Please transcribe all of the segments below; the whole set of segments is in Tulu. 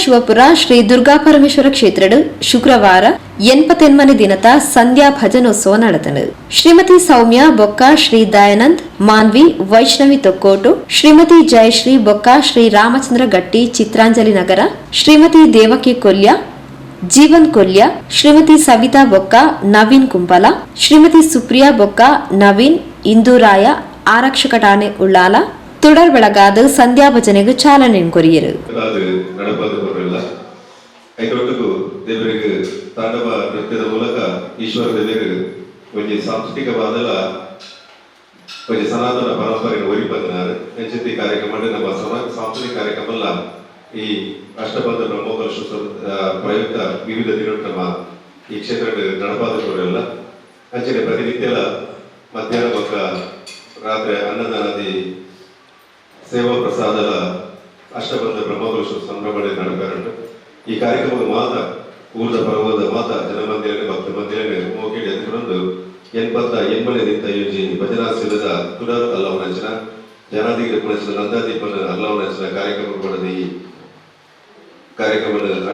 ಶಿವಪುರ ಶ್ರೀ ದುರ್ಗಾ ಪರಮೇಶ್ವರ ಕ್ಷೇತ್ರಡ್ ಶುಕ್ರವಾರ 88ನೇ ದಿನತ ಸಂಧ್ಯಾ ಭಜನೋತ್ಸವ ನಡೆತನು. ಶ್ರೀಮತಿ ಸೌಮ್ಯ ಬೊಕ್ಕ ಶ್ರೀ ದಯಾನಂದ್, ಮಾನ್ವಿ, ವೈಷ್ಣವಿ ತೊಕ್ಕೋಟು, ಶ್ರೀಮತಿ ಜಯಶ್ರೀ ಬೊಕ್ಕ ಶ್ರೀ ರಾಮಚಂದ್ರ ಗಟ್ಟಿ ಚಿತ್ರಾಂಜಲಿ ನಗರ, ಶ್ರೀಮತಿ ದೇವಕಿ ಕೊಲ್ಯ, ಜೀವನ್ ಕೊಲ್ಯ, ಶ್ರೀಮತಿ ಸವಿತಾ ಬೊಕ್ಕ ನವೀನ್ ಕುಂಪಲ, ಶ್ರೀಮತಿ ಸುಪ್ರಿಯಾ ಬೊಕ್ಕ ನವೀನ್ ಇಂದೂರಾಯ ಆರಕ್ಷಕ ಠಾಣೆ ಉಳ್ಳಾಲ ತುಡರ್ ಬೆಳಗಾದ ಸಂಧ್ಯಾ ಭಜನೆಗೆ ಚಾಲನೆ ಕೊರಿಯರು. ಅದು ನಡಪಾದ ಕೊರಲ್ಲ. ಐತೊಟ್ಟುಗು ದೇವರಿಗೆ ತಾಂಡವ ನೃತ್ಯದ ಮೂಲಕ ಈಶ್ವರ ದೇವರು ಒಂಜಿ ಸಾಂಸ್ಕೃತಿಕವಾದಲ ಒಂಜಿ ಸನಾತನ ಪರಂಪರೆ ಒರಿಪದಿನಾರು. ಎಂಚಿತಿ ಕಾರ್ಯಕ್ರಮ ನಮ್ಮ ಸಾಂಸ್ಕೃತಿಕ ಕಾರ್ಯಕ್ರಮ ಈ ಅಷ್ಟಬಂಧ ಬ್ರಹ್ಮಕಲಶ ಪ್ರಯುಕ್ತ ವಿವಿಧ ದಿನ ನಮ್ಮ ಈ ಕ್ಷೇತ್ರ ನಡಪಾದ ಕೊರಲ್ಲ. ಅಂಚನೆ ಪ್ರತಿನಿತ್ಯಲ ಮಧ್ಯಾಹ್ನ ಬೊಕ್ಕ ರಾತ್ರಿ ಅನ್ನದಾನಾದಿ ಸೇವಾ ಪ್ರಸಾದದ ಅಷ್ಟಬಂಧ ಬ್ರಹ್ಮಕಲಶ ಸಂಭ್ರಮ ನಡಪರುಂಟು. ಈ ಕಾರ್ಯಕ್ರಮದ ಮಾತ ಊರ್ದ ಪರ್ವದ ಮಾತ ಜನಮಂದಿರನೆ, ಭಕ್ತ ಮಂದಿರನೆ ಮೋಕಿಡಿ ಎದುಕೊಂಡು 88ನೇ ದಿನ ಯೋಜಿ ಭಜನಾ ಸೇವೆದ ತುಡರ್ ಅಲ್ಲವನಂಚಿನ, ಜನಾದಿಗೆ ಪುಣಚಿನ ನಂದಾದೀಪನ ಅಲ್ಲವನಂಚಿನ ಕಾರ್ಯಕ್ರಮ ಕೊಡದ ಈ ಕಾರ್ಯಕ್ರಮದ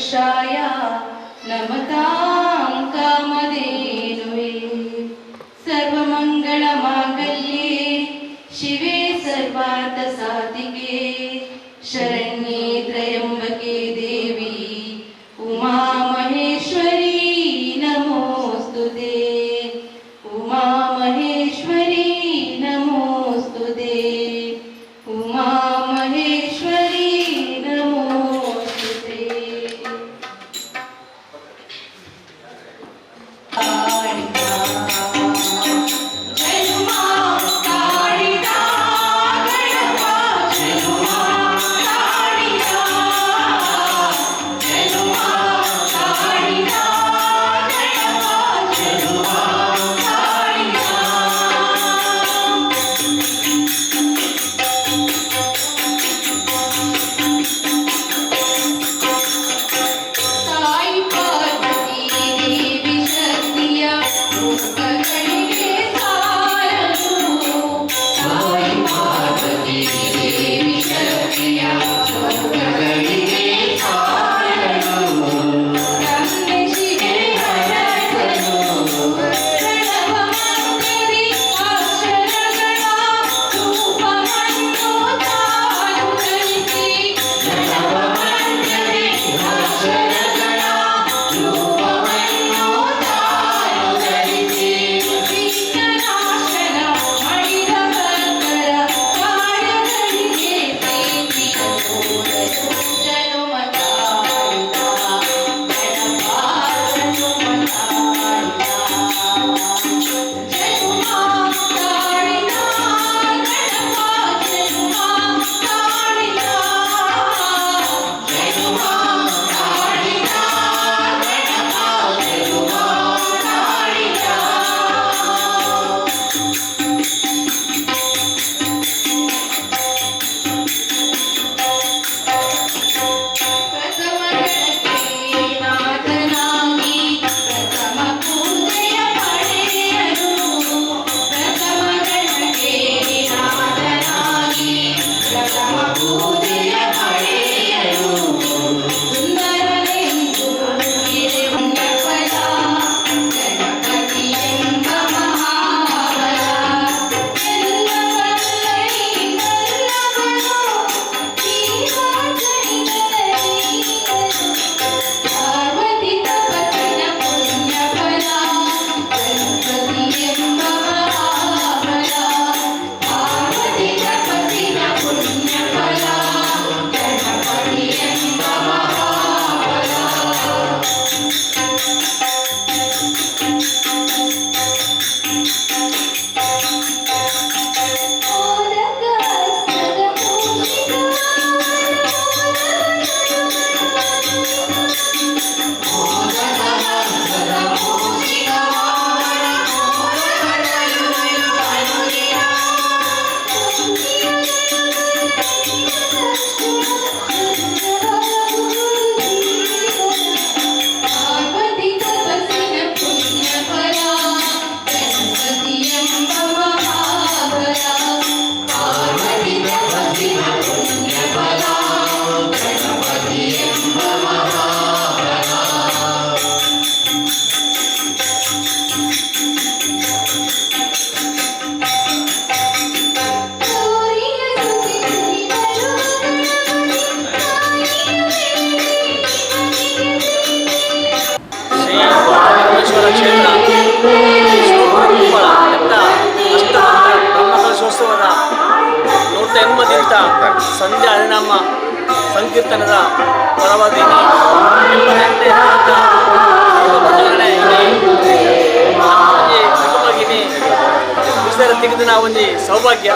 कल्पवृक्षाय नमतां कामधेनुवे। सर्वमङ्गलमाङ्गल्ये शिवे सर्वार्थसाधिके शरण्ये त्र्यम्बके देवी उमा महेश्वरी नमोऽस्तु ते। उमा महेश्वरी नमोऽस्तु ते। उमा महेश्वरी नमोऽस्तु ते। ತಾಯಿ ಪಾರ್ವತಿ ದೇವಿ ಶಕ್ತಿಯ ಲೋಕಗಳಿಗೆ ಸಾರಲು. ತಾಯಿ ಪಾರ್ವತಿ ದೇವಿ ಶಕ್ತಿಯ ಲೋಕಗಳಿಗೆ ಸಾರಲು. ತಂದೆ ಶಿವೆ ಹರಸನು. ಪ್ರಣವ ಮಂತ್ರದಿ ಅಕ್ಷರಗಳ ರೂಪವನ್ನು ತಾನು ಧರಿಸಿ. ಪ್ರಣವ ಮಂತ್ರದಿ ಅಕ್ಷರಗಳ ರೂಪವನ್ನು ತಾನು ಧರಿಸಿ. ವಿಘ್ನನಾಶನ ಮಾಡಿದ ಭಕ್ತರ ಕಾರ್ಯಗಳಿಗೆ ಪ್ರೀತಿಯ ತೋರಲು ಜನುಮ ತಾಳಿದ ಗಣಪ ಜನುಮ ತಾಳಿದ. ಜನುಮ ತಾಳಿದ ಗಣಪ ಜನುಮ ತಾಳಿದ. ಜನುಮ ತಾಳಿದ ಗಣಪ ಜನುಮ ತಾಳಿದ. ಪ್ರಥಮ ಗಣಕ್ಕೆ ನಾಥನಾಗಿ ಪ್ರಥಮ ಪೂಜೆಯ ಪಡೆಯಲು. ಪ್ರಥಮ ಗಣಕ್ಕೆ ನಾಥನಾಗಿ ಪ್ರಥಮ ಪೂಜೆಯ ಪಡೆಯಲು. ಸುಂದರನೆಂದು ಪುಣ್ಯಫಲ ಗಣಪತಿ ಎಂಬ ಮಹಾಬಲ. ಎಲ್ಲ ಬಲ್ಲೈ ಬಲ್ಲವನು ಜೀವ. ಪಾರ್ವತಿ ತಪಸ್ಸಿನ ಪುಣ್ಯಫಲ ಗಣಪತಿ ಎಂಬ ಮಹಾಬಲ. ಪಾರ್ವತಿ ತಪಸ್ಸಿನ ಪುಣ್ಯಫಲ ಗಣಪತಿ ಎಂಬ ಮಹಾಬಲ. ಮೋದಕಹಸ್ತದ ಮೂಷಿಕ. ಮೋದಕಹಸ್ತದ ಮೂಷಿಕ ವಾಹನ ಮೋದಕ ಅನುದಿನ. ಪಾರ್ವತಿ ತಪಸ್ಸಿನ ಪುಣ್ಯಫಲ ಗಣಪತಿ ಎಂಬ ಮಹಾಬಲ. ಪಾರ್ವತಿ ತಪಸ್ಸಿನ ಪುಣ್ಯಫಲ ಗಣಪತಿ ಎಂಬ ಮಹಾಬಲ. ಗೌರಿಯ ಜೊತೆಯಲ್ಲಿ ಬರುವ ಗಣಪತಿ ತಾಯಿಯ ಮೇಲೆ ಇವನಿಗೆ ಶ್ರೀ ಪರಮೇಶ್ವರ ಕ್ಷೇತ್ರ ಶಿವಪುರ ಎತ್ತ ಅಷ್ಟಬಂಧ ಬ್ರಹ್ಮಕಲಶೋತ್ಸವದ 180ದಿಂದ ಸಂಧ್ಯಾ ಹರಿನಾಮ ಸಂಕೀರ್ತನದ ಪರವಾಗಿ 88ನೇ ದಿನದ ದೀಪ ಪ್ರಜ್ವಲನೆ ಇಲ್ಲಿ ಒಂಜಿ ಕುಟುಂಬಗಿನಿ ವಿಸ್ತಾರ ತೆಗೆದು ನಾವು ಒಂಜಿ ಸೌಭಾಗ್ಯ.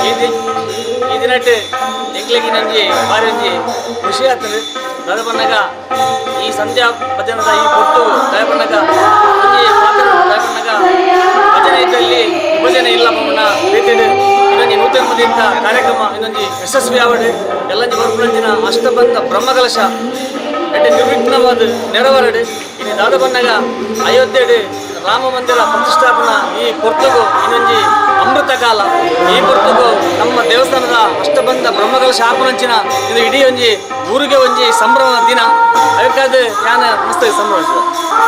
ಈ ದಿನಟ್ ಎಂಕ್ಲೆಗ್ ನಂಜಿ ಬಾರಿ ಒಂಜಿ ಖುಷಿ ಆಗ್ತದೆ. ದಾದ ಈ ಸಂಧ್ಯಾ ಭಜನದ ಈ ಪೊಟ್ಟು ದಯಪಣ್ಣಗ ಒಂಜಿ ಪಾತ್ರ ದಯಪಣ್ಣಗ ಭಜನೆ ಇದ್ದಲ್ಲಿ ವಿಭಜನೆ ಇಲ್ಲ ಪಮ್ಮನ ರೀತಿಯಲ್ಲಿ ಇನ್ನೊಂಜಿ 180ದಿಂದ ಕಾರ್ಯಕ್ರಮ ಇನ್ನೊಂಜಿ ಯಶಸ್ವಿ ಆವಡ್. ಎಲ್ಲಂಜಿ ಬರ್ಪುನಂಚಿನ ಅಷ್ಟಬಂಧ ಬ್ರಹ್ಮಕಲಶ ಎಡ್ಡೆ ನಿರ್ವಿಘ್ನವಾದ ನೆರವರಡು. ಇನ್ನು ದಾದ ಬನ್ನಗ ಅಯೋಧ್ಯೆಡ್ ರಾಮ ಮಂದಿರ ಪ್ರತಿಷ್ಠಾಪನಾ ಈ ಪೊರ್ತುಗು ಇನ್ನೊಂಜಿ ಅಮೃತ ಕಾಲ. ಈ ಪೊರ್ತುಗು ನಮ್ಮ ದೇವಸ್ಥಾನದ ಅಷ್ಟಬಂಧ ಬ್ರಹ್ಮಕಲಶ ಆಪುನಂಚಿನ ಇದು ಇಡೀ ಒಂಜಿ ಊರಿಗೆ ಒಂಜಿ ಸಂಭ್ರಮದ ದಿನ. ಅದಕ್ಕಾದ ಯಾನ ಮಸ್ತ್ ಸಂಭ್ರಮಿಸಿದ.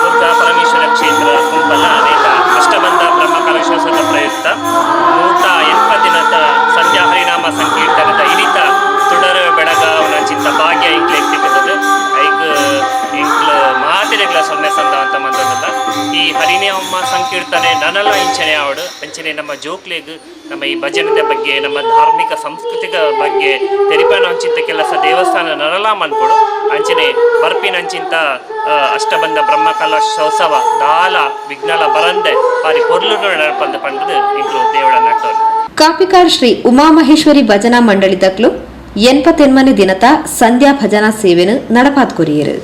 ದುರ್ಗಾ ಪರಮೇಶ್ವರ ಕ್ಷೇತ್ರ ಕುಂಪಲ ಅನೇಕ ಅಷ್ಟಬಂಧ ಬ್ರಹ್ಮಕಲಶೋತ್ಸವದ ಪ್ರಯುಕ್ತ 180 ದಿನದ ಸಂಧ್ಯಾ ಹರಿನಾಮ ಸಂಕೀರ್ತನದ ಇನಿತ ತುಡರ್ ಬೆಳಗಾವನ ಚಿಂತ ಭಾಗ್ಯ ಇಂಕ್ಲೆ ತಿಕ್ಕುತ್ತದೆ. ಐಕ್ ಇಂಕ್ಲ ಮಾತೆರೆಗ್ಲ ಸೊನ್ನೆ ಸಂದ ಅಂತ ಮಂದಲ್ಲ. ಈ ಹರಿನಾಮ ಸಂಕೀರ್ತನೆ ನನಲ ಇಂಚನೆ ಆವಡು. ಅಂಚನೆ ನಮ್ಮ ಜೋಕ್ಲೆಗ್ ನಮ್ಮ ಈ ಭಜನೆದ ಬಗ್ಗೆ, ನಮ್ಮ ಧಾರ್ಮಿಕ ಸಾಂಸ್ಕೃತಿಕ ಬಗ್ಗೆ ತೆರಿಪಾನ ಅಂಚಿಂತ ಕೆಲಸ ದೇವಸ್ಥಾನ ನನಲ ಮನ್ಪೊಡು. ಅಂಚನೆ ಬರ್ಪಿನ ಅಂಚಿಂತ ಅಷ್ಟಬಂಧ ಬ್ರಹ್ಮಕಲಶೋತ್ಸವ ದಾಲ ವಿಘ್ನಲ ಬರಂದೆ ಬಾರಿ ಪೊರ್ಲು ನಡಪಂದ ಪಂಡದು ಇಂಕ್ಲು ದೇವಳ ನಟ್ಟೋನು. ಕಾಪಿಕಾಡ್ ಶ್ರೀ ಉಮಾಮಹೇಶ್ವರಿ ಭಜನಾ ಮಂಡಳಿ ದಕ್ಲು 89ನೇ ದಿನತ ಸಂಧ್ಯಾ ಭಜನಾ ಸೇವೆನು ನಡಪಾತ್ ಕೊರಿಯರು.